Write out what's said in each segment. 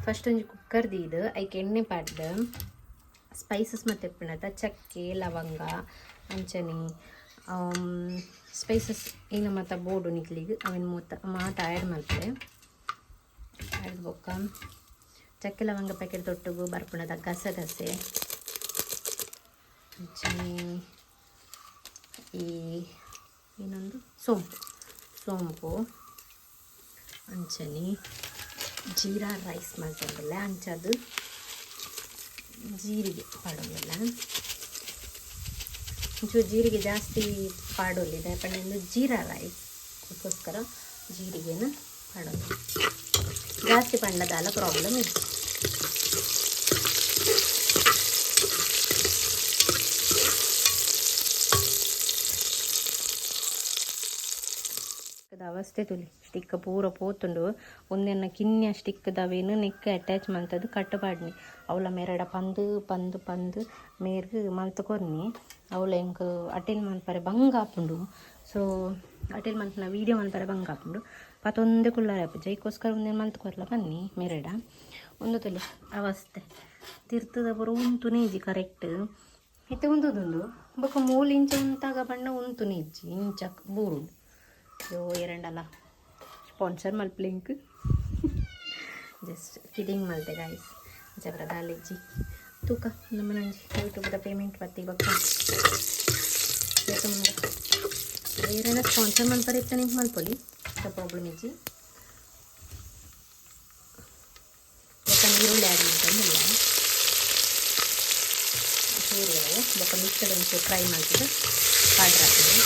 First ಒಂಜಿ cooker ದೀದ್ ಐಕ್ ಎಣ್ಣೆ ಪಾಡ್ದ್ ಸ್ಪೈಸಸ್ ಮತ್ತೆ ಇಪ್ಪುಂಡತ, ಚಕ್ಕೆ, ಲವಂಗ, ಅಂಚನೆ ಸ್ಪೈಸಸ್ ಏನ ಮಾತ ಬೋಡು ನಿಕ್ಲಿಗ್ ಅವೆನ್ ಮೂತ ಮಾತ ಆ್ಯಡ್ ಮಲ್ಪುಲೆ. ಆ್ಯಡ್ ಬೊಕ್ಕ ಚಕ್ಕೆ ಲವಂಗ ಪ್ಯಾಕೆಟ್ ದೊಟ್ಟುಗು ಬರ್ಪುನದ ಗಸಗಸೆ, ಅಂಚನೆ ಈ ಇನ್ನೊಂದು ಸೋಂಪು ಸೋಂಪು, ಅಂಚನೆ ಜೀರಾ ರೈಸ್ ಮಲ್ತೊಂದುಲ್ಲೆ, ಅಂಚಾದ್ ಜೀರಿಗೆ ಪಾಡೊಂದುಲ್ಲೆ. ಒಂಚೂರು ಜೀರಿಗೆ ಜಾಸ್ತಿ ಪಾಡೊಲಿ, ದಾಯೆ ಪಂಡ ಇಂದು ಜೀರಾ ರೈಸ್, ಅದಕ್ಕೋಸ್ಕರ ಜೀರಿಗೆನ ಪಾಡೊಂದು. ಜಾಸ್ತಿ ಪಂಡ ದಾಲ ಪ್ರಾಬ್ಲಮ್ ಇಜ್ಜಿ. ಅವಸ್ಥೆ ತೂಲೆ, ಸ್ಟಿಕ್ ಪೂರ ಪೋತುಂಡು. ಉಂದೆನ್ನ ಕಿನ್ಯ ಸ್ಟಿಕ್ ದವೇನು ನೆಕ್ ಅಟ್ಯಾಚ್ ಮಲ್ತದು ಕಟ್ಟು ಪಾಡ್ನಿ. ಅವಲ ಮೇರಡ ಪಂದು ಪಂದು ಪಂದು ಮೇರ್ಗ್ ಮಲ್ತ್ ಕೊರ್ನಿ. ಅವಲ ಎಂಕ್ ಅಟೆಲ್ ಮನ್ಪರೆ ಬಂಗ ಆಪುಂಡು. ಸೊ ಅಟೆಲ್ ಮನ್ಪುನ ವೀಡಿಯೋ ಮನ್ಪರೆ ಬಂಗ ಆಪುಂಡು, ಪತೊಂದೆ ಕುಲ್ಲರೆ ಆಪುಜಿ. ಐಕೋಸ್ಕರ ಉಂದೆನ್ ಮಲ್ತ್ ಕೊರ್ಲ ಪನ್ನಿ ಮೇರೆಡ. ಉಂದು ತೂಲೆ ಅವಸ್ಥೆ, ತಿರ್ತದ ಪೂರ ಉಂತುನೇ ಇಜ್ಜಿ ಕರೆಕ್ಟ್. ಇತ್ತೆ ಉಂತುದುಂಡು, ಬೊಕ ಮೂಲು ಇಂಚ ಉಂತಾಗ ಪಂಡ ಉಂತುನೇ ಇಜ್ಜಿ, ಇಂಚ ಬೂರುಂಡು. ಯೋ ಏರಂಡಲ ಸ್ಪಾನ್ಸರ್ ಮಲ್ಪುಲೆ ಎಂಕ್. ಜಸ್ಟ್ ಕಿಡಿಂಗ್ ಮಲ್ತೆ ಗಾಯ್ಸ್, ಜಬರ ದಾಲಿಜ್ಜಿ. ತೂಕ ನಮ್ಮ ನಂಜಿ ಯೂಟ್ಯೂಬ್ದ ಪೇಮೆಂಟ್ ಬತ್ತಿ ಬೊಕ್ಕ ಏರನ ಸ್ಪಾನ್ಸರ್ ಮಲ್ಪರೆ ಇತ್ತ ನಿಂಗೆ ಮಲ್ಪೊಲಿ, ಪ್ರಾಬ್ಲಮ್ ಇಜ್ಜಿ. ಬೊಕ್ಕ ನೀರುಳ್ಳಿ ಆ್ಯಡ್ ಮಲ್ತೊಂದಿಲ್ಲ ಸೇರಿಯವು. ಬೊಕ್ಕ ಮಿಕ್ಸಡ್ ಒಂಚೂರು ಫ್ರೈ ಮಲ್ತದು ಪಾಡ್ರಾಪುಂಡು.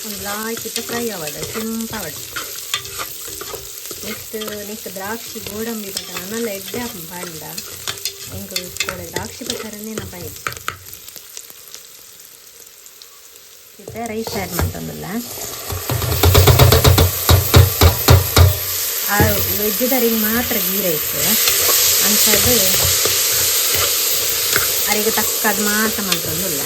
ಒಂದು ಲಾಯ್ಕಿತ್ತ ಫ್ರೈ ಆವಡ್, ಕೆಂಪಾವಡ್. ನೆಕ್ಸ್ಟ್ ನೆಕ್ಸ್ಟ್ ದ್ರಾಕ್ಷಿ ಗೋಡಂಬಿ ಪಂಡ ನನಲ ಎಡ್ಡೆ ಆಪುಂಡು ಪಾಂಡ. ಎಂಕ್ ಕೋಡೆ ದ್ರಾಕ್ಷಿ ಪತ್ತರನೇ ನೆನಪಾಯಿಜಿ. ಇತ್ತೆ ರೈಸ್ ಆ್ಯಡ್ ಮಲ್ತೊಂದುಲ್ಲ. ಆ ವೆಜ್ದರಿಗೆ ಮಾತ್ರ ಗೀ ರೈಸ್ ಅಂಚಾದ್ ಅರೆಗ್ ತಕ್ಕದ್ ಮಾತ್ರ ಮಲ್ತೊಂದುಲ್ಲ.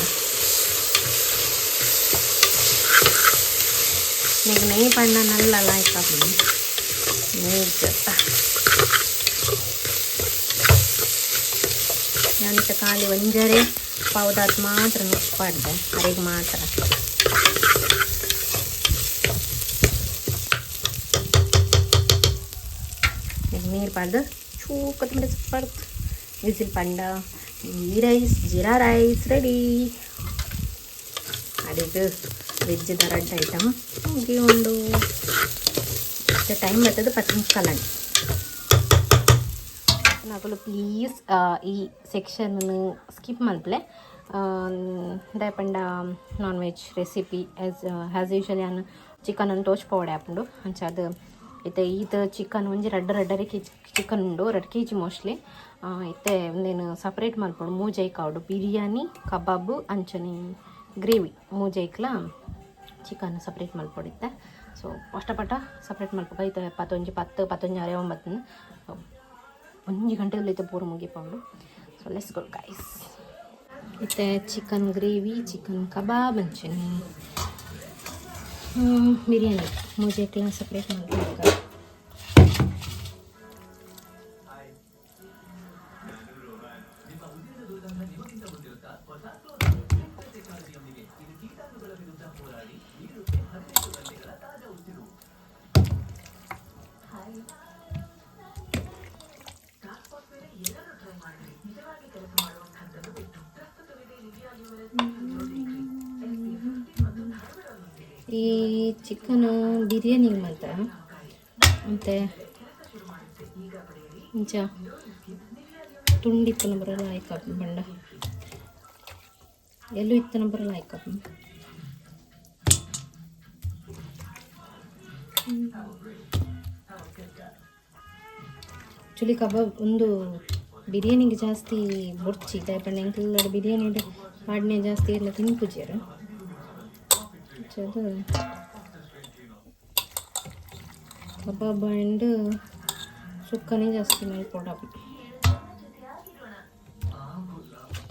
ನೆಗ್ ನೆಯ್ ಪಂಡ ನಲ್ಲ ಲಾಯ್ಕ್ ಆಪುಂಡು. ನೆಯ್ಜತ್ತ ಯಾನಿತ್ತ ಖಾಲಿ ಒಂಜರೆ ಪಾವುದಾತ್ ಮಾತ್ರ ನುಚ್ಚು ಪಾಡ್ದೆ, ಅರೆಗ್ ಮಾತ್ರ. ನೀರು ಪಾಡ್ದು ಚೂರು ಕೊತ್ತಂಬರಿ ಸೊಪ್ಪು ಪಾಡ್ದು ವಿಸಿಲ್ ಪಂಡ ghee rice, jeera rice ready. ಅಡಿಗೆ ವೆಜ್ದ ರಡ್ಡ್ ಐಟಮ್ ಮುಗಿಯುಂಡು. ಟೈಮ್ ಬರ್ತದೆ 10:45. ನಕುಲು ಪ್ಲೀಸ್ ಈ ಸೆಕ್ಷನ್ ಸ್ಕಿಪ್ ಮಲ್ಪಲೆ, ದಾಯೆ ಪಂಡ non veg recipe as usual ಯಾನ್ ಚಿಕನ್ ಅನ್ನು ತೋಜ್ಪಾವೊಡೆ ಆಪುಂಡು. ಅಂಚಾದ್ ಇತ್ತೆ ಈತ್ ಚಿಕನ್ ಒಂಜಿ ರಡ್ಡ್ ರಡ್ಡರೆ ಕೆಜಿ ಚಿಕನ್ ಉಂಡು, 2 ಕೆಜಿ ಮೋಸ್ಟ್ಲಿ. ಇತ್ತೆ ಉಂದೆನ್ ಸಪ್ರೇಟ್ ಮಲ್ಪೊಡು. ಮೂಜೈಕ್ ಆವೊಡು, ಬಿರಿಯಾನಿ, ಕಬಾಬ್, ಅಂಚನೆ ಗ್ರೇವಿ, ಮೂಜೈಕ್ಲ ಚಿಕನ್ ಸಪ್ರೇಟ್ ಮಲ್ಪೊಡು ಇತ್ತೆ. ಸೊ ಪಟ ಪಟ ಸಪ್ರೇಟ್ ಮಲ್ಪುಗ. ಇತ್ತೆ ಪತ್ತೊಂಜಿ ಪತ್ತು ಪತ್ತೊಂಜಿ ಅರೆ ಒಂಬತ್ತು, 1 ಗಂಟೆ ಇತ್ತೆ ಪೂರ ಮುಗಿಪಾವೊಡು. ಸೊ let's go guys. ಇತ್ತೆ ಚಿಕನ್ ಗ್ರೇವಿ, ಚಿಕನ್ ಕಬಾಬ್, ಅಂಚನೆ ಬಿರಿಯಾನಿ ಮೂಜೈಕ್ಲ ಸಪ್ರೇಟ್ ಮಲ್ಪುಗ. ಈ ಚಿಕನ್ ಬಿರಿಯಾನಿಗೆ ಮಾತ್ರ ಮತ್ತು ಇಂಚ ತುಂಡಿಪ್ಪುನ ಪೂರ ಲಾಯ್ಕ್ ಆಪುಂಡು. ಪಂಡ ಎಲ್ಲು ಇತ್ತನ ಪೂರ ಲಾಯ್ಕ್ ಆಪುಂಡು. ಆ್ಯಕ್ಚುಲಿ ಕಬಾಬ್ ಒಂದು ಬಿರಿಯಾನಿಗೆ ಜಾಸ್ತಿ ಬೊಡ್ಚಿ ದಾಯೆ ಪಂಡ ಎಂಕಲ್ನ ಬಿರಿಯಾನಿ ಪಾಡ್ನೆ ಜಾಸ್ತಿ ಎಲ್ಲ ತಿನ್ಪುಜೆರ್. ಅದು ಕಬಾಬ್ ಆ್ಯಂಡ್ ಸುಕ್ಕನೇ ಜಾಸ್ತಿ ಮಲ್ಪೊಡಪ್ಪ.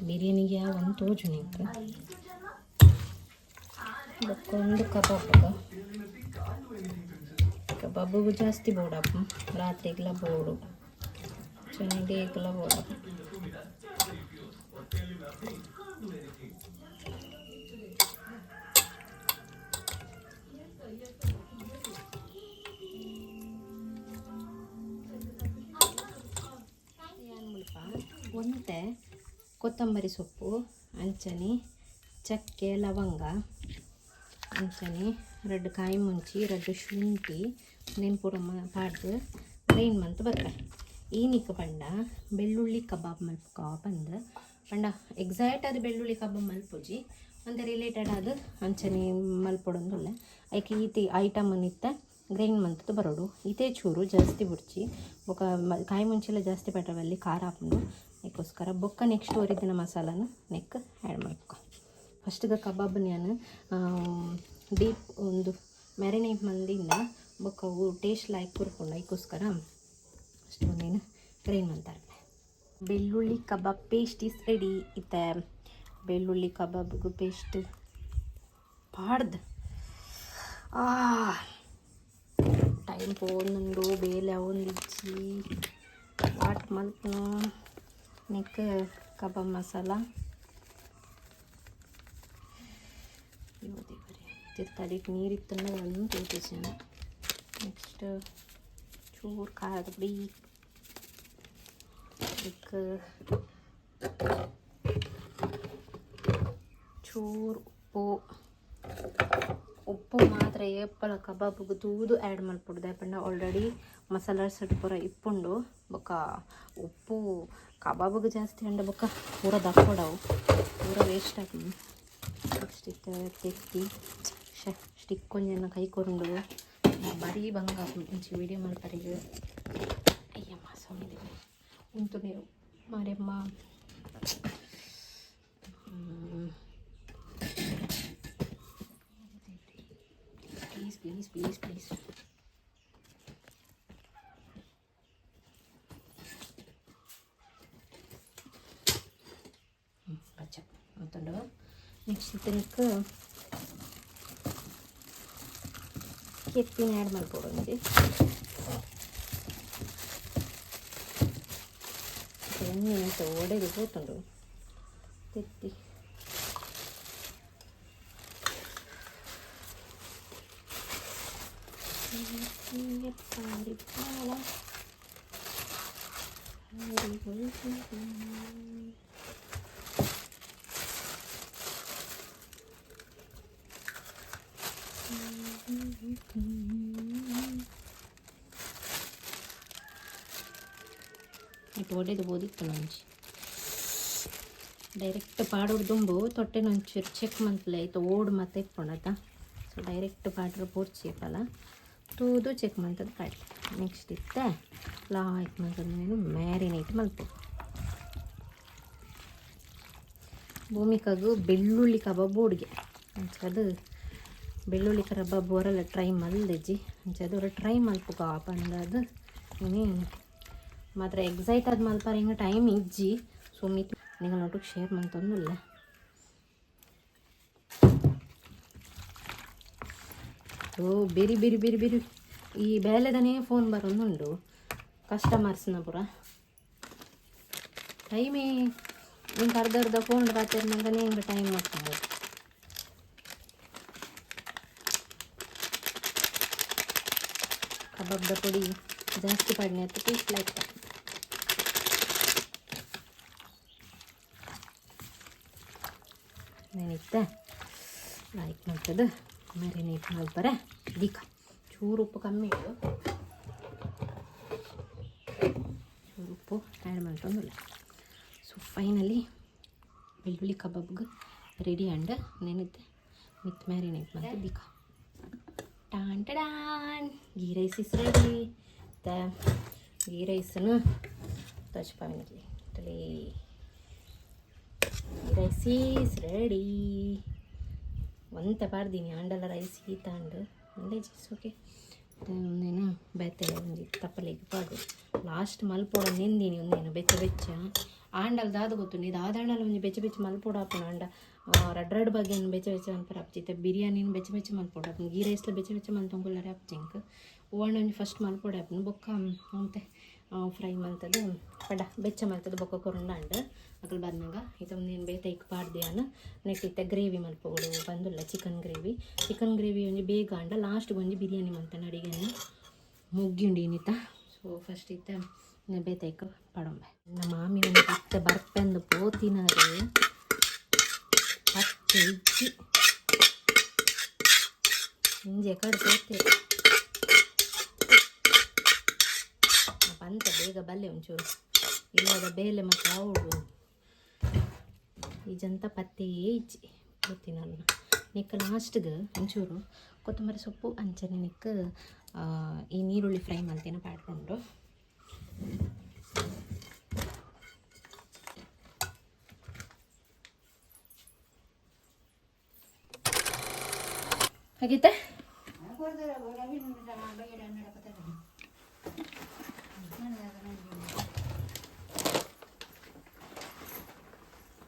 ಬಿರಿಯಾನಿಗೆ ಯಾವ ಒಂದು ತೋಜುನಿ ಎಂಕ್. ಬೊಕ್ಕ ಒಂದು ಕಬಾಬ್, ಕಬಾಬುಗು ಜಾಸ್ತಿ ಬೋಡಪ್ಪ, ರಾತ್ರಿಗೆಲ್ಲ ಬೋಡು, ಡೇಗೆಲ್ಲ ಬೋಡಪ್ಪ. ಮುಲ್ಪ ಒಂತೆ ಕೊತ್ತಂಬರಿ ಸೊಪ್ಪು, ಅಂಚನೆ ಚಕ್ಕೆ ಲವಂಗ, ಅಂಚನೆ ರಡ್ಡ್ ಕಾಯಿ ಮುಂಚಿ, ರಡ್ಡ್ ಶುಂಠಿ ಉಂದೆನ್ ಪೂರ ಪಾಡ್ದ್ ಗ್ರೈಂಡ್ ಮಂತ್ ಬತ್ತೆ. ಈನಿಕ್ ಪಂಡ ಬೆಳ್ಳುಳ್ಳಿ ಕಬಾಬ್ ಮಲ್ಪುಕ ಪಂದ್ ಪಂಡ ಎಕ್ಸಾಕ್ಟ್ ಆದ್ ಬೆಳ್ಳುಳ್ಳಿ ಕಬಾಬ್ ಮಲ್ಪುಜಿ, ಒಂತೆ ರಿಲೇಟೆಡ್ ಆದ್ ಅಂಚನೆ ಮಲ್ಪೊಡೊಂದುಲ್ಲೆ. ಐಕ್ ಈತಿ ಐಟಮ್ ಇತ್ತೆ ಗ್ರೈಂಡ್ ಮಂತುದು ಬರೊಡು. ಈತೆ ಚೂರು ಜಾಸ್ತಿ ಬೊಡ್ಚಿ, ಬೊಕ ಕಾಯಿ ಮುಂಚಿಲ ಜಾಸ್ತಿ ಪಾಡ್ರೆ ಖಾರ ಆಪುಂಡು. ಐಕೋಸ್ಕರ ಬೊಕ್ಕ ನೆಕ್ಸ್ಟ್ ಒರಿದಿನ ಮಸಾಲನ ನೆಕ್ ಆ್ಯಡ್ ಮಲ್ಪುಕ. ಫಸ್ಟ್ಗೆ ಕಬಾಬ್ ಯಾನ್ ಡೀಪ್ ಒಂದು ಮ್ಯಾರಿನೇಟ್ ಮಂದಿಂದ ಬೊಕ್ಕ ಅವು ಟೇಸ್ಟ್ ಲಾಯ್ಕ್ ಕೊರ್ಪುಂಡು. ಐಕೋಸ್ಕರ ಫಸ್ಟ್ ಒಂದೇನು ಗ್ರೈಂಡ್ ಮಂತಾರೆ. ಬೆಳ್ಳುಳ್ಳಿ ಕಬಾಬ್ ಪೇಸ್ಟ್ is ready. ಇತ್ತೆ ಬೆಳ್ಳುಳ್ಳಿ ಕಬಾಬ್ಗೆ ಪೇಸ್ಟ್ ಪಾಡ್ದು ಆ ಟೈಮ್ ಪೋವೊಂದುಂಡು, ಬೇಲೆ ಅವೊಂದಿಜ್ಜಿ, what ಮಲ್ಪುನು. ನೆಕ್ ಕಬಾಬ್ ಮಸಾಲ ದೇವರೇ ತಿರ್ತಡಿಟ್ ನೀರಿತ್ತಂಡ ಒಂದು ತೋಜಿಜಿ. ನೆಕ್ಸ್ಟ್ ಚೂರು ಖಾರದ ಪುಡಿ, ಇದಕ್ಕೆ ಚೂರು ಉಪ್ಪು. ಉಪ್ಪು ಮಾತ್ರ ಏಪಲ ಕಬಾಬ್ಗೆ ತೂದು ಆ್ಯಡ್ ಮಲ್ಪೊಡು, ದಾಯೆ ಪಂಡ ಆಲ್ರೆಡಿ ಮಸಾಲ ಸೆಟ್ ಪೂರ ಇಪ್ಪುಂಡು. ಬೊಕ್ಕ ಉಪ್ಪು ಕಬಾಬ್ಗೆ ಜಾಸ್ತಿ ಅಂಡ ಬೊಕ್ಕ ಪೂರ ದಕ್ಕೊಡವು, ಪೂರ ವೇಸ್ಟ್ ಆಪುಂಡು. ನೆಕ್ಸ್ಟ್ ಇತ್ತೆ ತೆತ್ತಿ ಶೆ ಸ್ಟಿಕ್ ಒಂಜೆನ ಕೈ ಕೊರುಂಡು, ಬಾರಿ ಬಂಗ ಆಪುಂಡು ಇಂಚಿ ವೀಡಿಯೋ ಮಲ್ಪರೆಗ್. ಅಯ್ಯಮ್ಮ ಸ್ವಾಮಿ ದೇವರೇ, ಉಂತು ನೀರು Maramma. Please please please please. ಪಚ್ಚ ಮತ್ತೊಂಡು. ನೆಕ್ಸ್ಟ್ ಇತ್ತನಿಕ್ ಕೆತ್ತಿನ ಆ್ಯಡ್ ಮಲ್ಪೊಡು ಒಂಜಿ. ಎಣ್ಣೆ ಎಂತ ಒಡೆದು ಪೋತುಂಡು ತೆತ್ತಿ. ಇಟ್ಟು ಒಡೆದು ಬೋದಿತ್ತು ಒಂಜಿ. ಡೈರೆಕ್ಟ್ ಪಾಡೋಡು ದುಂಬು ತೊಟ್ಟೆನ ಒಂಚೂರು ಚೆಕ್ ಮಲ್ಪುಲೆ, ಐತ ಓಡು ಮತ್ತೆ ಇಪ್ಪುಂಡು. ಸೊ ಡೈರೆಕ್ಟ್ ಪಾಡ್ರೆ ಪೋರ್ಚಿ ಪಲ ತೂದು ಚೆಕ್ ಮಂತದ್ದು ಪಾಡ್ಲೆ. ನೆಕ್ಸ್ಟ್ ಇತ್ತೆ ಲಾಯ್ಕ್ ಮಂತದ್ದು నేను ಮ್ಯಾರಿನೇಟ್ ಮಲ್ಪು. ಭೂಮಿಕಾಗು ಬೆಳ್ಳುಳ್ಳಿ ಕಬಾಬ್ ಬೋಡ್ಗೆ ಅಂಚ ಅದು ಬೆಳ್ಳುಳ್ಳಿ ಕಬಾಬ್ ಹೊರಲ್ಲ ಟ್ರೈ ಮಲ್ದಿಜ್ಜಿ. ಅಂಚ ಅದು ಟ್ರೈ ಮಲ್ಪುಗ ಪಂಡದು ಇನಿ ಮಾತ್ರ ಎಕ್ಸೈಟ್ ಆದ್ ಮಲ್ಪರೆ ಹಿಂಗೆ ಟೈಮ್ ಇಜ್ಜಿ. ಸೊ ಮಿತ್ ನಿಂಗೆ ನೋಟಕ್ಕೆ ಶೇರ್ ಮಂತೊಂದುಲ್ಲೆ. ಓ ಬೇರಿ ಬೇರಿ ಬೇರಿ ಬೇರಿ ಈ ಬೇಲೆದನೇ ಫೋನ್ ಬರೋದುಂಡು ಕಸ್ಟಮರ್ಸ್ನ ಪೂರ. ಟೈಮೇ ನಿಂಗೆ ಅರ್ಧ ಅರ್ಧ ಫೋನ್ ಪಾತೆರ್ನಗನೇ ಹಿಂಗೆ ಟೈಮ್ ಮಾಡ್ಕೊಂಡು. ಕಬಾಬ್ದ ಪೊಡಿ ಜಾಸ್ತಿ ಪಾಡ್ನೆ ಆಯ್ತು, ಟೇಸ್ಟ್ ಲೈಕ್. ನೆನಿತ್ತೆ ಲೈಕ್ ಮಾಡ್ತದೆ ಮ್ಯಾರಿನೇಟ್ ಮಲ್ಪರೆ ದೀಕ. ಚೂರು ಉಪ್ಪು ಕಮ್ಮಿ ಇಡು, ಚೂರು ಉಪ್ಪು ಆ್ಯಡ್ ಮಾಡ್ಕೊಂದಿಲ್ಲ. ಸೊ ಫೈನಲಿ ಬೆಳ್ಳುಳ್ಳಿ ಕಬಾಬ್ಗೆ ರೆಡಿ ಅಂಡ್ ನೆನಿತ್ತೆ ಮಿತ್ ಮ್ಯಾರಿನೇಟ್ ಮಾಡ್ತು ದೀಕ. Tan tan, ghee rice is ready. Ghee ರೈಸ್ನು ತೋಜ್ಪಾವಿನಕ್ಲೆ ತಲೆ. Ghee rice is ready. ಒಂತೆ ಪಾಡ್ದೀನಿ ಆಂಡಲ ರೈಸ್ ಈತಾಂಡ್ ಅಂದೆ. ಓಕೆ, ಒಂದೇನು ಬೇತೆ ಒಂಜಿ ತಪ್ಪಲೆಗ್ ಪಾಡು. ಲಾಸ್ಟ್ ಮಲ್ಪೊಡ ನೆಂದಿನಿ. ಒಂದೇನು ಬೆಚ್ಚ ಬೆಚ್ಚ ಆಂಡಲ್ ದಾದ ಗೊತ್ತುಂಡು? ಇದು ಆದಾಂಡಲ ಒಂಜಿ ಬೆಚ್ಚ ಬೆಚ್ಚ ಮಲ್ಪೊಡು ಆಪುಂಡು. ಆಂಡ ರಡ್ಡ್ ರಡ್ಡ್ ಬಗೆನ್ ಬೆಚ್ಚ ಬೆಚ್ಚ ಮನ್ಪರೆ ಆಪುಜಿ. ಇತ್ತೆ ಬಿರಿಯಾನಿನ ಬೆಚ್ಚ ಬೆಚ್ಚ ಮಲ್ಪೊಡು ಆಪುಂಡು. ಗೀ ರೈಸ್ಲ ಬೆಚ್ಚ ಬೆಚ್ಚ ಮಲ್ತೊಂದು ಆಪುಜಿ ಎಂಕ್. ಹೂವಾಂಡ ಒಂಜಿ ಫಸ್ಟ್ ಮಲ್ಪೊಡು ಆಪುಂಡು. ಬೊಕ್ಕ ಒಂತೆ ಫ್ರೈ ಮಲ್ತದು ಪಂಡ ಬೆಚ್ಚ ಮಲ್ತದು ಬೊಕ್ಕ ಕೊರುಂಡಾಂಡ್ ಅಕುಲು ಬನ್ನಗ. ಇತ್ತೆ ಒಂದೇನು ಬೇತೆ ಇಕ್ ಪಾಡ್ದು ನೆಕ್ಸ್ಟ್ ಇತ್ತೆ ಗ್ರೇವಿ ಮಲ್ಪೊಡು ಬಂದುಲ್ಲ. ಚಿಕನ್ ಗ್ರೇವಿ, ಚಿಕನ್ ಗ್ರೇವಿ ಒಂಜಿ ಬೇಗ ಆಂಡ ಲಾಸ್ಟ್ಗೆ ಒಂಜಿ ಬಿರಿಯಾನಿ ಮಲ್ತಂಡ ಅಡಿಗೆನ ಮುಗ್ಗಿಂಡು ಇನ್ನಿತ. ಸೊ ಫಸ್ಟ್ ಇತ್ತೆ ಬೇತೆ ಇಕ್ ಪಾಡೊಂಬೆ. ನಮ್ಮ ಮಾಮಿ ಒಂದು ಇತ್ತೆ ಬರ್ಪೆಂದು ಪೋತಿನಾರು ಪತ್ತೆ ಇಜ್ಜಿ. ಇಂಜೆ ಕಡೆ ಪೋತೆ ಪಂತ ಬೇಗ ಬಲ್ಲೆ ಒಂಚೂರು ಇಲ್ಲದ ಬೇಲೆ ಮತ್ತೆ ಅವಳು ಈ ಜಂತ ಪತ್ತೆಯೇ ಇಜ್ಜಿ ಪೋತಿನಲ್ಲ. ನೆಕ್ ಲಾಸ್ಟ್ಗೆ ಒಂಚೂರು ಕೊತ್ತಂಬರಿ ಸೊಪ್ಪು ಅಂಚನೆ ನೆಕ್ ಈ ನೀರುಳ್ಳಿ ಫ್ರೈ ಮಲ್ತಿನ ಪಾಡ್ಕೊಂಡು. ಹಾಗಿತ್ತೆ.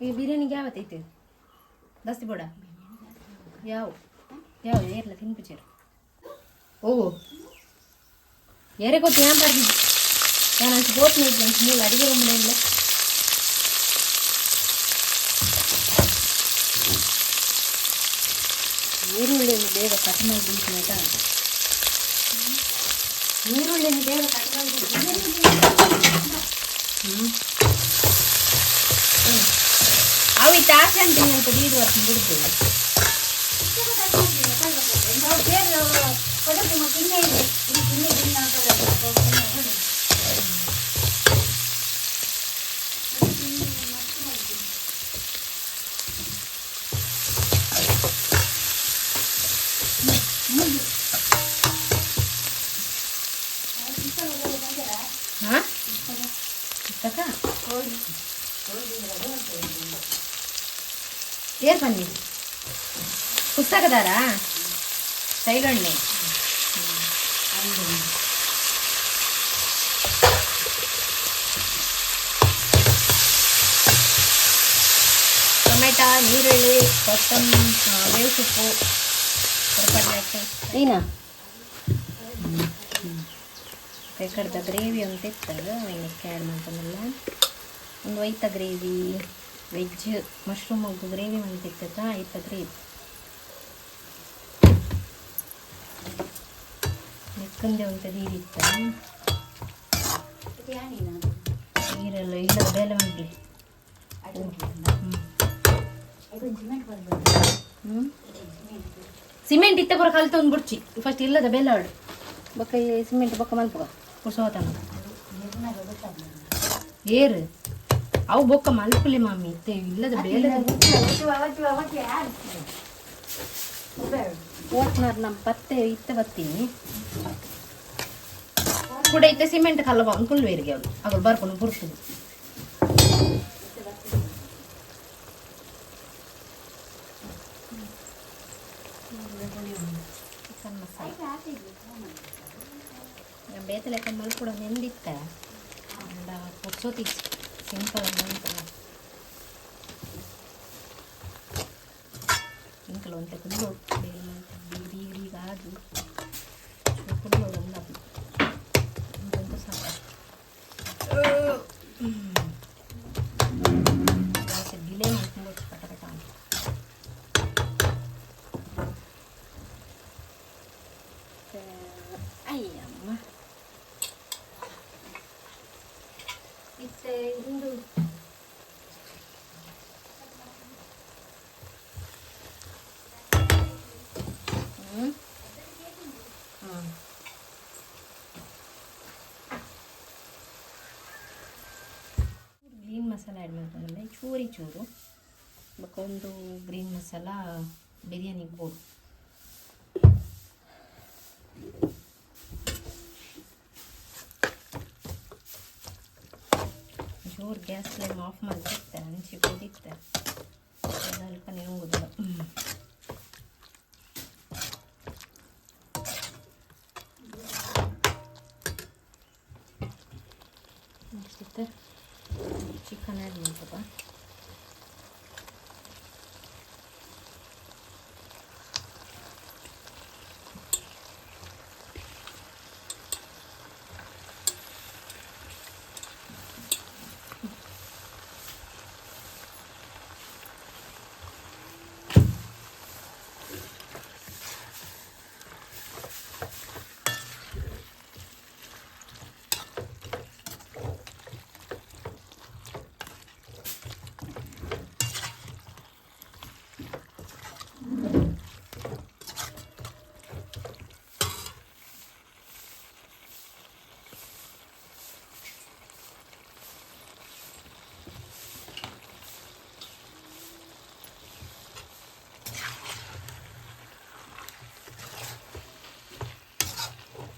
ಈ ಬಿರಿಯಾನಿಗೆ ಯಾವತ್ತೈತೆ ಜಾಸ್ತಿ ಬೋಡ? ಯಾವ ಯಾವ ಏರ್ಲ ತಿನ್ಪುಚೇರು. ಓ ಏರೆ ಗೊತ್ತು ಏನ್ ಬರ್ದಿದ್ದು. ನಾನು ಅಂಚು ಬೋತ್ ಅಂಚು ಮೂಲ ಅಡಿಗೆ ರೂಮ್ ಇಲ್ಲ. ಈರುಳ್ಳಿಯನ್ನು ಬೇಗ ಕಟ್ ಮಾಡಿ ಆಯ್ತಾ? ಈರುಳ್ಳಿಯನ್ನು ಬೇಗ ಕಟ್ ಮಾಡಿ. ಹ್ಞೂ ಅವು ಇತ್ತ ಆಸೆ ಅಂತೀನಿ ಅಂತ ದೀಡ್ ವರ್ಷ ಬಿಡ್ತೀವಿ. ಹಾಂ, ಪುಸ್ತಕ ಏರ್ ಬನ್ನಿ ಪುಸ್ತಕದಾರಾ ಶೈಲಣ್ಣೆ. ಟೊಮೆಟೊ, ನೀರುಳ್ಳಿ, ಕೊತ್ತಂಬರಿ, ಬೇವು ಸೊಪ್ಪು ಹೊರಪಡ್ಲಾಯ್ತು. ಏನಾ ಕಡ್ದ ಗ್ರೇವಿ ಅಂತ ಇತ್ತು, ಅವನಿಗೆ ಆ್ಯಡ್ ಮಾಡ್ಕೊಂಡಲ್ಲ. ಒಂದು ಐತ ಗ್ರೇವಿ, ವೆಜ್ ಮಶ್ರೂಮ್ ಗ್ರೇವಿ ಮಂತಿತ್ತ ಐತ ಗ್ರೇವಿ ನೆಕ್ಕಂದೆ ಒಂತ ನೀರಿತ್ತ. ನೀರೆಲ್ಲ ಇಲ್ಲ, ಬೇಲೆ ಮಾಡ್ಲಿ. ಹ್ಞೂ, ಸಿಮೆಂಟ್ ಇತ್ತ ಪೂರ ಕಲ್ತೊಂದು ಬುಡ್ಚಿ. ಫಸ್ಟ್ ಇಲ್ಲದ ಬೆಲ್ಲ ಆಡು ಬೊಕ್ಕ ಸಿಮೆಂಟ್ ಬೊಕ್ಕ ಮಲ್ಪುಗ ಕುಸೋತನ ಏರು ಅವು ಬೊಕ್ಕ ಮಲ್ಪುಲಿ ಮಾಮಿ. ಇತ್ತೆ ಇಲ್ಲದ ಬೇಲೆ ಓಟ್ನಾರ್ ನಮ್ಮ ಪತ್ತೆ ಇತ್ತ ಬತ್ತೀನಿ ಕೂಡ. ಇತ್ತೆ ಸಿಮೆಂಟ್ ಕಲ್ಲ ಕುಲ್ವೇರಿಗೆ ಅವು ಅಗಳು ಬರ್ಕೊಂಡು ಬರ್ತದೆ. ಚಿಕನ್ ಮಸಾಲ ಬೇತೆ ಲೆಕ್ಕ ಮಲ್ಪುಡ ನೆಂದಿತ್ತ ಅಂಡ ಪುರ್ಸೋತಿ ಸಿಂಪಲ್ ಅಂತ. ಇಂಕಲ್ ಒಂತೆ ಕುಲ್ಲೋಡು ಬೇರೆ ಮಂತ ಬೀಗ ಬೀಗ ಬೀಗ ಆದು ಕುಲ್ಲೋಡು ಒಂದಪ್ಪ ಇಂತಂತ ಸಾಕು. ಡಿಲೇ ಮಾಡ್ಕೊಂಡು ಪಟ ಪಟ ಅಂತ. ಅಯ್ಯಮ್ಮ, ಇತ್ತೆ ಇಂದು ಹ್ಞೂ ಹ್ಞೂ ಗ್ರೀನ್ ಮಸಾಲ ಆ್ಯಡ್ ಮಾಡ್ಕೊಂಡ್ರೆ ಚೂರಿ ಚೂರು ಬೊಕ್ಕ ಒಂದು ಗ್ರೀನ್ ಮಸಾಲ ಬಿರಿಯಾನಿಗೆ ಬೋಡು. ಚೂರು ಗ್ಯಾಸ್ ಫ್ಲೇಮ್ ಆಫ್ ಮಲ್ತಿತ್ತೆ ಅಂಚಿ ಕುದಿತ್ತೆ ಅಲ್ಪನೆ ಉಂಗುದಿಲ್ಲ. ನೆಕ್ಸ್ಟ್ ಇತ್ತೆ ಚಿಕನ್ ಆ್ಯಡ್ ಮಲ್ಪುಗ.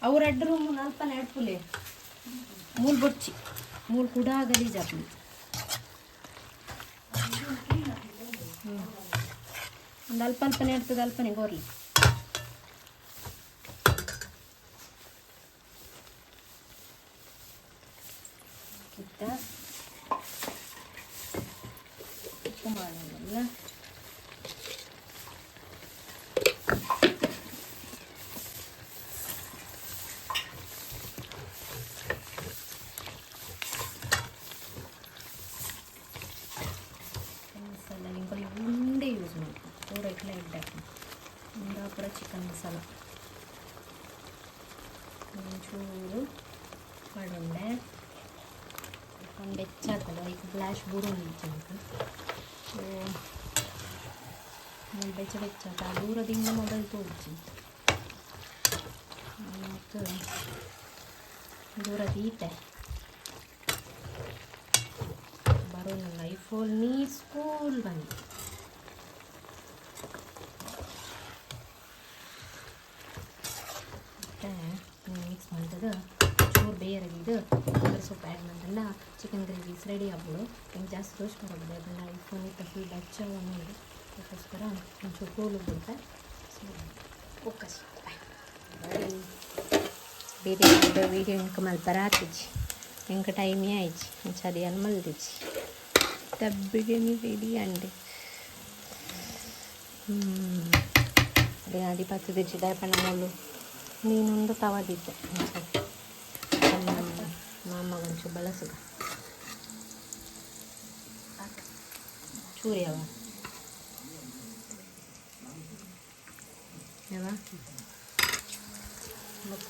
ಅವು ರಡ್ಡ್ ರೂಮ್ ನಲ್ಪನೆ ಅಡ್ಪುಲೆ. ಮೂಲು ಬೊಡ್ಚಿ, ಮೂಲು ಕುಡ ಗಲೀಜ್ ಆಪುಂಡು. ಒಂದು ಅಲ್ಪ ಅಲ್ಪನೆ ಇರ್ತದೆ, ಅಲ್ಪನೆ ಗೋರ್ಲಿ. ಇತ್ತ ಉಪ್ಪು ಮಾಡೋದಲ್ಲ. ಮಸಾಲ ಎಂಕುಲು ಉಂಡೆ ಯೂಸ್ ಮಲ್ಪುನು, ಪೂರ ಇಟ್ಲ ಎಡ್ಡೆ ಆಪುಂಡು. ಉಂದಾ ಪೂರ ಚಿಕನ್ ಮಸಾಲ ಒಂಚೂರು ಪಾಡೊಂಡೆ. ಒಂದು ಬೆಚ್ಚ ಆತಂಡ ಐಕ್ ಬ್ಲ್ಯಾಶ್ ಬೂರೊಂದಿಜ್ಜಿ ಎಂಕ್. ಸೊ ಮೂಲು ಬೆಚ್ಚ ಬೆಚ್ಚ ಆತ, ದೂರದಿಂದ ಮೊಬೈಲ್ ತೋಜಿ ಮತ್ತು ದೂರ ದೀತೆ ಬರೋಣ. ಐಫೋನ್ ನೀ ಸ್ಕೂಲ್ ಬಂದು ಮತ್ತು ಮಿಕ್ಸ್ ಮಲ್ತದ ಚೂರು ಬೇಯರದಿದ್ದು ಕೊಬ್ಬರಿ ಸೊಪ್ಪು ಆ್ಯಡ್ ಮಲ್ತಂಡ ಚಿಕನ್ ಗ್ರೇವೀಸ್ ರೆಡಿ ಆಪುಂಡು. ಎಂಕ್ ಜಾಸ್ತಿ ತೋಜ್ ಬರೋದು, ಯಾಕಂದ್ರೆ ಐಫೋನ್ ಇತ್ತ ಫುಲ್ ಬೆಚ್ಚ ಉಂಡು. ಅದಕ್ಕೋಸ್ಕರ ಒಂಚೂರು ಕೂಲು ಬಿಡ್ತೆ. ಸೊ ಬೊಕ್ಕ ಬಿರಿಯಾನಿದ ವೀಡಿಯೋ ಎಂಕ್ ಮಲ್ಪರ ಆತಿಜಿ, ಎಂಕ್ ಟೈಮೇ ಆಯ್ಜಿ. ಅಂಚ ಯಾನ್ ಮಲ್ದಿಜಿ. The biryani ready and ಅದೇ ಪತ್ತುದಿಜ್ಜಿ ದಾಯಪಂಡ ಮೂಲು ಮೀನೊಂದು ತವದಿದ್ದೆ. ಅಂಚ ಮಾಮಗೊಂಚು ಬಳಸುಗ ಚೂರಿ ಯಾವ ಯಾವ ಬೊಕ್ಕ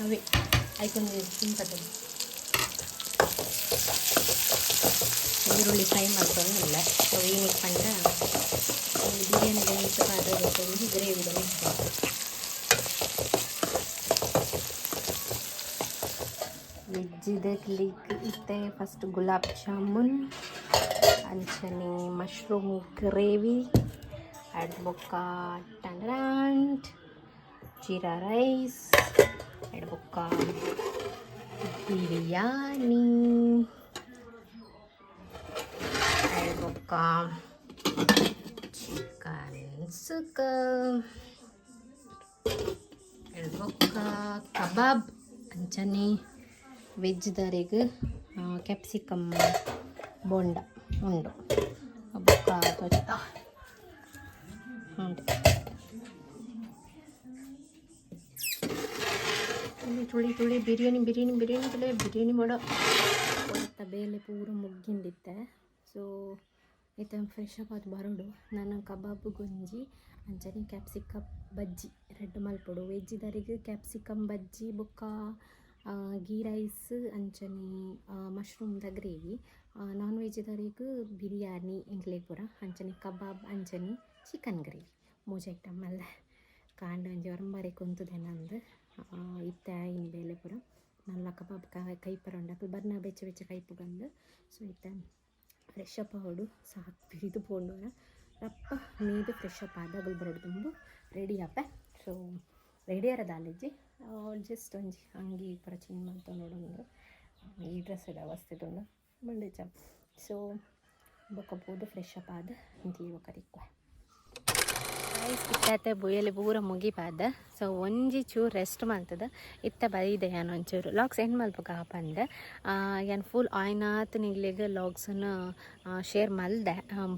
ಅವೇ ಐಕೊಂಜಿ ಸಿಂಪಲ್ ಈರುಳ್ಳಿ ಫ್ರೈ ಮಲ್ತೊಂದಿಲ್ಲ. ಸೊ ಏನಕ್ಕೆ ಪಂಡ ಬಿರಿಯಾನಿದ ಮಿತ್ತ್ ಪಾಡ್ರೆ ಬೊಕ್ಕ ಒಂಜಿ ಗ್ರೇವಿದ ಮಿತ್ತ್. ವೆಜ್ಜಿದ ಕ್ಲಿಕ್ ಇತ್ತೆ ಫಸ್ಟ್ ಗುಲಾಬ್ ಜಾಮೂನ್, ಅಂಚನೆ ಮಶ್ರೂಮ್ ಗ್ರೇವಿ, ಆ್ಯಡ್ ಬೊಕ್ಕ ಟಂಡರಾಂಟ್ ಜೀರಾ ರೈಸ್, ಆ್ಯಡ್ ಬೊಕ್ಕ ಬಿರಿಯಾನಿ, ಆ್ಯಡ್ ಬೊಕ್ಕ ಚಿಕನ್ ಸುಕ್ಕ, ಆ್ಯಡ್ ಬೊಕ್ಕ ಕಬಾಬ್, ಅಂಚನೆ ವೆಜ್ದರೆಗ್ ಕ್ಯಾಪ್ಸಿಕಮ್ ಬೋಂಡ ಉಂಡು. ಬೊಕ್ಕ ಉಂಡು ತುಳಿ ತುಳಿ ತುಳಿ ಬಿರಿಯಾನಿ ಬಿರಿಯಾನಿ ಬಿರಿಯಾನಿ ತುಳಿ ಬಿರಿಯಾನಿ ಮಾಡೋ ಒಂತ ಬೇಲೆ ಪೂರ ಮುಗ್ಗಿಂದಿತ್ತೆ. ಸೊ ಇತ್ತೆ ಫ್ರೆಶ್ ಅಪ್ ಆದ್ ಬರೋಡು. ನನ ಕಬಾಬ್ ಗೊಂಜಿ ಅಂಚನೆ ಕ್ಯಾಪ್ಸಿಕಮ್ ಬಜ್ಜಿ ರಡ್ಡ್ ಮಲ್ಪೊಡು. ವೆಜ್ಜಿದರೆಗ್ ಕ್ಯಾಪ್ಸಿಕಮ್ ಬಜ್ಜಿ ಬೊಕ್ಕ ಗೀ ರೈಸ್ ಅಂಚನೆ ಮಶ್ರೂಮ್ದ ಗ್ರೇವಿ, ನಾನ್ ವೆಜ್ದರೆಗ್ ಬಿರಿಯಾನಿ ಎಂಕ್ಲೆಗ್ ಪೂರ ಅಂಚನೆ ಕಬಾಬ್ ಅಂಚನೆ ಚಿಕನ್ ಗ್ರೇವಿ. ಮೂಜಿ ಐಟಮ್ ಮಲ್ಲೆ. ಕಾಂಡೆ ಒಂಜಿ ಒರಂಬಾರೆಗ್ ಉಂತುದೆನಂದ್ ಇತ್ತೆ ಆಯಿನಿ ಬೇಲೆ ಪೂರ. ನಲ್ಲ ಕಬಾಬ್ ಕೈಪರ ಉಂಡು, ಅಕುಲು ಬರ್ನ ಬೆಚ್ಚ ಬೆಚ್ಚ ಕೈಪುಗಂದ್. ಸೊ ಇತ್ತೆ ಫ್ರೆಶ್ ಅಪ್ ಆವೊಡು, ಸಾಕು ಪಿರಿದು ಪೋಂಡು. ರಪ್ಪ ಮೀದ್ ಫ್ರೆಶ್ ಅಪ್ ಆದ್ ಅಗುಲು ಬರೊಡು ದುಂಬು ರೆಡಿ ಆಪೆ. ಸೊ ರೆಡಿ ಆರ ದಾಲಿಜ್ಜಿ, ಜಸ್ಟ್ ಒಂಜಿ ಅಂಗಿ ಪೂರ ಚೇಂಜ್ ಮಲ್ತೊನೊಡು. ಈ ಡ್ರೆಸ್ ಅವಸ್ಥೆ ಮಂಡೆ ಸೊ ಬೊಕ್ಕ ಪೋದು ಫ್ರೆಶ್ ಅಪ್ ಆದ್ ಇಂಕ್ಲಿ ಬೊಕ್ಕ ತಿಕ್ಕುವೆ. ಇತ್ತಾತೆ ಬೊಯ್ಯಲೆ ಪೂರ ಮುಗಿಪಾದ. ಸೊ ಒಂಜಿ ಚೂರು ರೆಸ್ಟ್ ಮಲ್ತದ ಇತ್ತ ಬೈದೆ ಯಾನ್. ಒಂಚೂರು ವ್ಲಾಗ್ಸ್ ಎಂಡ್ ಮಲ್ಪುಗ ಪಂದ್. ಯಾನ್ ಫುಲ್ ಆಯ್ನಾತ್ ನಿಗ್ಲೆಗ್ ವ್ಲಾಗ್ಸನ್ನು ಶೇರ್ ಮಲ್ದೆ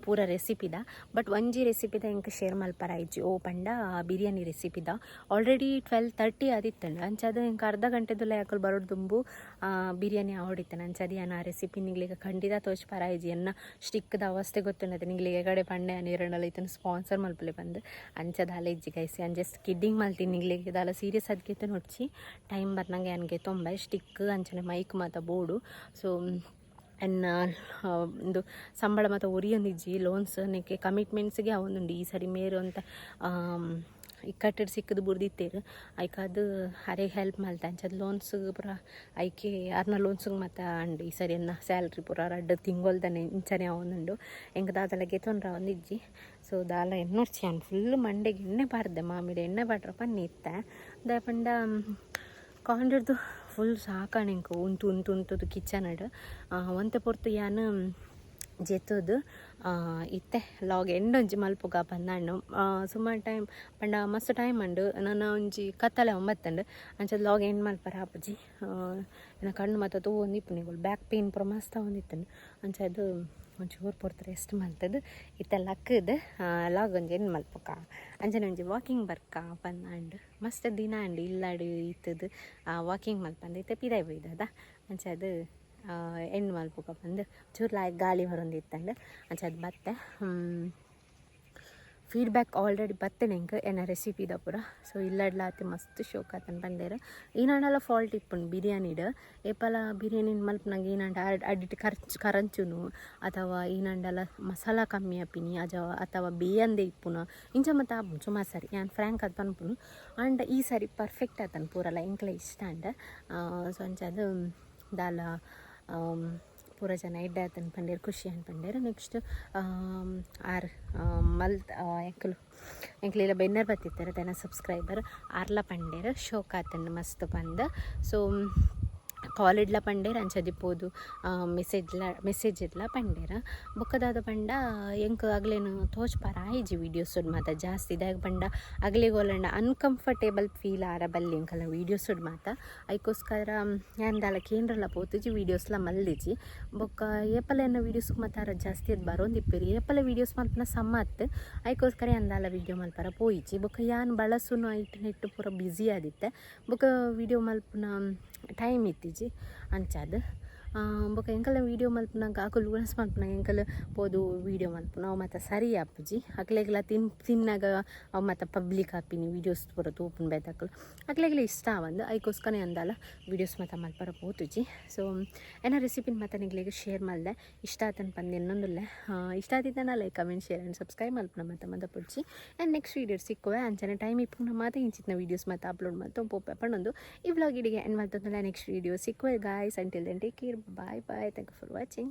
ಪೂರ ರೆಸಿಪಿದ. ಬಟ್ ಒಂಜಿ ರೆಸಿಪಿದ ಎಂಕ್ ಶೇರ್ ಮಲ್ಪರ ಆಯ್ಜಿ. ಓ ಪಂಡ ಬಿರಿಯಾನಿ ರೆಸಿಪಿದ. ಆಲ್ರೆಡಿ 12:30 ಆದಿತ್ತಂಡ. ಅಂಚಾದ್ ಎಂಕ್ ಅರ್ಧ ಗಂಟೆದುಲ ಯಾಕಲ್ ಬರೋಡ್ ದುಂಬು ಬಿರಿಯಾನಿ ಆವಡಿತ್ತನ. ಅಂಚಾದ್ ಯಾನ್ ಆ ರೆಸಿಪಿ ನಿಗ್ಲೆಗ್ ಖಂಡಿತ ತೋಜ್ಪರ ಆಯ್ಜಿ. ಎನ್ನ ಸ್ಟಿಕ್ದ ಅವಸ್ಥೆ ಗೊತ್ತುಂಡತೆ ನಿಗ್ಲೆಗ್. ಕಡೆ ಪಂಡೆ ಯಾನ್ ಇತ್ತನ ಸ್ಪಾನ್ಸರ್ ಮಲ್ಪಲೆ ಪಂದ್. ಅಂಚ ದಾಲ ಇಜ್ಜಿ ಗೈಸ್, ಯಾನ್ ಜಸ್ಟ್ ಕಿಡ್ಡಿಂಗ್ ಮಲ್ತೀನಿ. ನಿಗ್ಲೆಗ್ ದಾಲ ಸೀರಿಯಸ್ ಅದ್ಕೆ ನೋಡ್ಚಿ. ಟೈಮ್ ಬರ್ನಂಗೆ ಯಾನ್ಗೆ ತೊಂಬೆ ಸ್ಟಿಕ್ ಅಂಚನೆ ಮೈಕ್ ಮಾತ ಬೋಡು. ಸೊ ಎನ್ನ ಉಂದು ಸಂಬಳ ಮಾತ ಒರಿಯೊಂದಿಜ್ಜಿ. ಲೋನ್ಸ್ ನೆಕ್ಕೆ ಕಮಿಟ್ಮೆಂಟ್ಸ್ಗೆ ಅವೊಂದುಂಡು. ಈ ಸರಿ ಮೇರು ಅಂತ ಇಕ್ಕಟ್ಟೆಡ್ ಸಿಕ್ಕದು ಬುಡ್ದಿತ್ತೇರು. ಐಕಾದ್ ಅರೆಗ್ ಹೆಲ್ಪ್ ಮಲ್ತೆ. ಅಂಚದ ಲೋನ್ಸ್ ಪೂರ ಐಕೆ ಅರ್ನ ಲೋನ್ಸ್ಗೆ ಮಾತ ಅಂಡ್. ಈ ಸರಿ ಎನ್ನ ಸ್ಯಾಲ್ರಿ ಪೂರ 2 ತಿಂಗೊಲ್ದನೆ ಇಂಚನೆ ಅವೊಂದುಂಡು. ಎಂಕ್ ದಾದಲ ಗೆತೊನ್ರ ಒಂದಿಜ್ಜಿ. ಸೊ ದಾಲ ಎನ್ನೊರ್ಚಿ. ಯಾನ್ ಫುಲ್ ಮಂಡೆಗೆ ಎಣ್ಣೆ ಪಾಡ್ದೆ. ಮಾಮಿಡ ಎಣ್ಣೆ ಪಾಡ್ರ ಪನ್ನಿ ಇತ್ತೆ. ದಾಯೆ ಪಂಡ ಕಾಂಡೆಡ್ದು ಫುಲ್ ಸಾಕಾಣ್ ಎಂಕ್ ಉಂತು ಉಂತು ಉಂತುದು ಕಿಚನಡ್. ಒಂತೆ ಪೊರ್ತು ಯಾನ್ ಜೆತ್ತುದು ಇತ್ತೆ ವ್ಲಾಗ್ ಎಂಡ್ ಒಂಜಿ ಮಲ್ಪುಗ ಪಂದಾಂಡು. ಸುಮಾರು ಟೈಮ್ ಪಂಡ ಮಸ್ತ್ ಟೈಮ್ ಉಂಡು. ನನ ಒಂಜಿ ಕತ್ತಲೆ ಒಂಬತ್ತಂಡು. ಅಂಚ ವ್ಲಾಗ್ ಎಂಡ್ ಮಲ್ಪರ ಆಪುಜಿ. ಎನ್ನ ಕಣ್ಣು ಮಾತ ತೂವೊಂದಿಪ್ಪು. ಬ್ಯಾಕ್ ಪೇನ್ ಪೂರ ಮಸ್ತ್ ಆವೊಂದಿತ್ತುಂಡು. ಅಂಚ ಅದು ಒಂಚೂರು ಪೊರ್ತು ರೆಸ್ಟ್ ಮಲ್ತದು ಇತ್ತೆ ಲಕ್ಕದು ವ್ಲಾಗ್ ಒಂಜಿ ಎಂಡ್ ಮಲ್ಪುಕ, ಅಂಚನೆ ಒಂಜಿ ವಾಕಿಂಗ್ ಬರ್ಕ ಪಂದಾಂಡ್. ಮಸ್ತ್ ದಿನ ಅಂಡ್ ಇಲ್ಲಾಡ್ ಇತ್ತದು ವಾಕಿಂಗ್ ಮಲ್ಪಂದು. ಇತ್ತೆ ಪಿದಾಯ್ ಬೈದದ. ಅಂಚ ಅದು ಎಂಡ್ ಮಲ್ಪುಕ ಪಂದ್. ಚೂರು ಲಾಯ್ಕ್ ಗಾಳಿ ಬರೊಂದಿತ್ತಂಡ್. ಅಂಚ ಅದು ಬತ್ತೆ. ಫೀಡ್ಬ್ಯಾಕ್ ಆಲ್ರೆಡಿ ಬತ್ತನೆ ಎಂಕ್ ಎನ್ನ ರೆಸಿಪಿದ ಪೂರ. ಸೊ ಇಲ್ಲಡ್ಲಾತಿ ಮಸ್ತ್ ಶೋಕ್ ಆತನ್ ಪಂಡೆರ್. ಈನಾಂಡಲ ಫಾಲ್ಟ್ ಇಪ್ಪುಂಡು ಬಿರಿಯಾನಿಡ್. ಏಪಲ ಬಿರಿಯಾನಿ ಮಲ್ಪುನಗ ಈನಾಂಡ ಅಡಿಟ್ ಖರ್ಚು ಕರಂಚುನು ಅಥವಾ ಈನಾಂಡಲ ಮಸಾಲ ಕಮ್ಮಿ ಆಪಿನಿ ಅಜ ಅಥವಾ ಬೇಯಂದೆ ಇಪ್ಪುನ ಇಂಚ ಮತ್ತೆ ಆಪುಂಡು ಸುಮಾರು ಸರಿ. ಯಾನ್ ಫ್ರ್ಯಾಂಕ್ ಅದು ಪನ್ಪುನು. ಆಂಡ ಈ ಸರಿ ಪರ್ಫೆಕ್ಟ್ ಆತನ್ ಪೂರಲ. ಎಂಕ್ಲ ಇಷ್ಟ ಅಂಡ. ಸೊ ಅಂಚ ಅದು ದಾಲ ಪೂರ ಜನ ಎಡ್ಡೆ ಆತನ್ ಪಂಡೇರ್, ಖುಷಿ ಪಂಡೇರ್. ನೆಕ್ಸ್ಟ್ ಆರ್ ಮಲ್ತ್ ಎಂಕುಲು ಎಂಕ್ಲೆಲ್ಲ ಬೆನ್ನರ್ ಬತ್ತಿತ್ತಾರೆ ತನ್ನ ಸಬ್ಸ್ಕ್ರೈಬರ್ ಆರ್ಲ ಪಂಡೇರ್ ಶೋಕ್ ಆತನ್ ಮಸ್ತ್ ಪಂದ್. ಸೊ ಕಾಲಿಡ್ಲ ಪಂಡೇರ್, ಅಂಚದಿ ಪೋದು ಮೆಸೇಜ್ಲ ಮೆಸೇಜ್ ಇಡ್ಲ ಪಂಡೇರ್. ಬೊಕ್ಕ ಪಂಡ ಎಂಕ್ ಅಗ್ಲೇನು ತೋಜ್ಪಾರ ಆಯ್ಜಿ ವೀಡಿಯೋಸ್ ಮಾತ ಜಾಸ್ತಿ. ದಾಯೆಗ್ ಪಂಡ ಅಗ್ಲೆಗ್ ಓಲಂಡ ಅನ್ಕಂಫರ್ಟೇಬಲ್ ಫೀಲ್ ಆರ ಬಲ್ಲಿ ಎಂಕಲ್ನ ವೀಡಿಯೋಸ್ ಮಾತ. ಐಕೋಸ್ಕರ ಯಾನ್ ದಾಲ ಕೇಂದ್ರಲ ಪೋತುಜಿ, ವೀಡಿಯೋಸ್ಲ ಮಲ್ದಿಜಿ. ಬೊಕ್ಕ ಏಪಲ ಎನ್ನ ವೀಡಿಯೋಸ್ ಮಾತ ಜಾಸ್ತಿ ಅದು ಬರೋಂದಿಪ್ಪೆರ್. ಏಪಲ ವೀಡಿಯೋಸ್ ಮಲ್ಪುನ ಸಮ ಅತ್. ಐಕೋಸ್ಕರ ಯಾನ್ ದಾಲ ವೀಡಿಯೋ ಮಲ್ಪರ ಪೋಯಿಜಿ. ಬೊಕ್ಕ ಯಾನ್ ಬಳಸುನ ಐಟ್ ನೆಟ್ ಪೂರ ಬ್ಯುಸಿ ಆದಿತ್ತೆ. ಬೊಕ್ಕ ವೀಡಿಯೋ ಮಲ್ಪುನ ಟೈಮ್ ಇತ್ತಿಜಿ ಅಂಚಾದ್. ಬೊಕ್ಕ ಎಂಕಲ್ನ ವೀಡಿಯೋ ಮಲ್ಪುನಗ ಅಕುಲು ಉಣಸ್ ಮಲ್ಪುನಗ ಎಂಕಲ್ ಪೋದು ವೀಡಿಯೋ ಮಲ್ಪುನ ಅವು ಮಾತ ಸರಿ ಆಪುಜಿ. ಅಕ್ಲೆಗ್ಲ ತಿನ್ನಾಗ ಅವು ಮಾತ ಪಬ್ಲಿಕ್ ಆಪಿನಿ. ವೀಡಿಯೋಸ್ ಪೂರ ತೂಪುನ ಬೇತಕುಲು ಅಕ್ಲೆಗ್ಲ ಇಷ್ಟ ಆವಂದು. ಐಕೋಸ್ಕರ ಅಂದಾಲ ವೀಡಿಯೋಸ್ ಮಾತ ಮಲ್ಪರ ಪೋತುಜಿ. ಸೊ ಎನ್ನ ರೆಸಿಪಿನ ಮಾತ ನಿಗ್ಲೆಗ್ ಶೇರ್ ಮಲ್ದೆ. ಇಷ್ಟ ಆತನ್ ಪಂದ್ ಎನ್ನೊಂದುಲ್ಲೆ. ಇಷ್ಟ ಆತಿತ್ತನ like, comment, share and subscribe ಮಲ್ಪುನ ಮಾತ ಮದಪೊಡ್ಚಿ. ಆ್ಯಂಡ್ ನೆಕ್ಸ್ಟ್ ವೀಡಿಯೋ ಸಿಕ್ಕುವೆ. ಅಂಚನೆ ಟೈಮ್ ಇಪ್ಪುನ ಮಾತ ಇಂಚಿತ್ತಿನ ವೀಡಿಯೋಸ್ ಮಾತ ಅಪ್ಲೋಡ್ ಮಲ್ತು ಪೋಪೆ ಪಂಡೊಂದು ಈ ವ್ಲಾಗ್ ಇಡಿಗೆ ಎಂಡ್ ಮಲ್ತೊಂದುಲ್ಲೆ. ನೆಕ್ಸ್ಟ್ ವೀಡಿಯೋ ಸಿಕ್ಕುವೆ guys. Until then, take care. Bye bye. Thank you for watching.